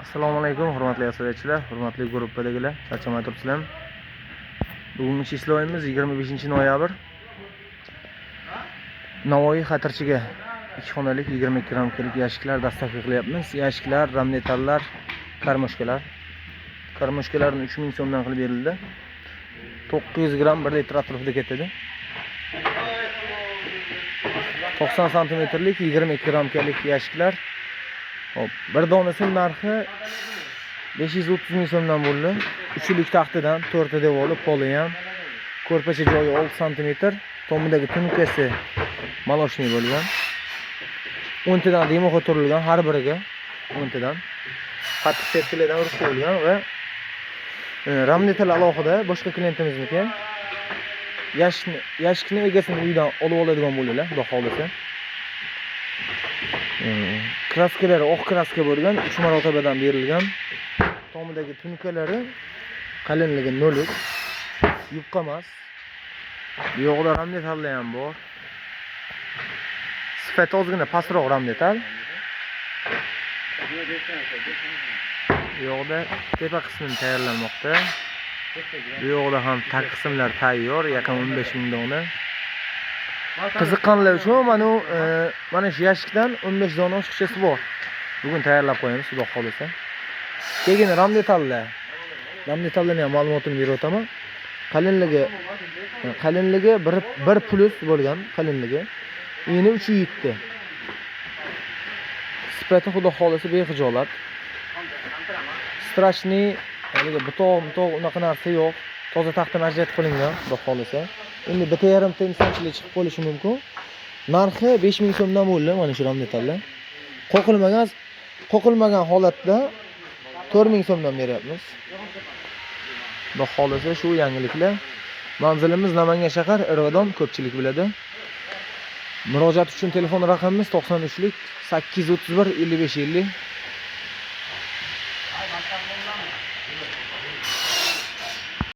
Assalomu alaykum, hurmatli asarchilar, hurmatli guruhdagilar, charchamay turibsizlarmi? Bugungi ishlovimiz 25 noyabr. Navoiy xatirchiga 2 xonalik 22 ramkalik yashiklar доставка qilyapmiz. Yashiklar, rammetallar, karmoshkalar. Karmoshkalarni 3000 so'mdan qilib berildi. 900 gramm 1 litr atrofida ketadi. 90 santimetrlik 22 ramkalik yashiklar. Hop, bir donasining narxi 530 ming so'mdan bo'ldi. Uchlik taxtidan, to'rtta devori, poli ham, ko'rpacha joyi 6 santimetr, tomidagi tunukkasi молочный bo'lgan. 10 tadan дымоход turilgan har biriga 10 tadan. Qattiq setkalardan urib qo'yilgan va rammetal alohida boshqa klientimizniki. Yashikni egasini uyidan olib oladigan bo'ldilar, xudo xohlasa. Kraskalari oq kraska bo'lgan, 3 marotabadan berilgan. Tomidagi tunkalari qalinligi 0,3, yupqa emas. Bu yoqda rammetallar ham bor. Sifati ozgina pastroq rammetal. Bu yoqda tepa qismini tayyorlanmoqda. Bu yoqda ham tag qismlar tayyor, yaqin 15 ming dona. Qiziqqanlar uchun mana shu yashikdan 15 dona oshiqchasi bor. Bugun tayyorlab qo'yamiz, xudo xohlasa. Keyin rammetallar. Rammetallarning ham ma'lumotini berib o'taman. Qalinligi 1 plus bo'lgan qalinligi. Eni 3.7. Sifati xudo xohlasa bexijolat. Страшный, haligi butoq unaqa narsa yo'q. Toza taxtadan ajratib qilingan, xudo xohlasa. Endi bitta yarimta insonchilik chiqib qolishi mumkin. Narxi 5000 so'mdan bo'ldi mana shu rammetallar. Qoqilmagan holatda 4000 so'mdan beryapmiz. Xudo xohlasa shu yangiliklar. Manzilimiz Namangan shahar, Irvadon, ko'pchilik biladi. Murojaat uchun telefon raqamimiz 93lik 831 55 50.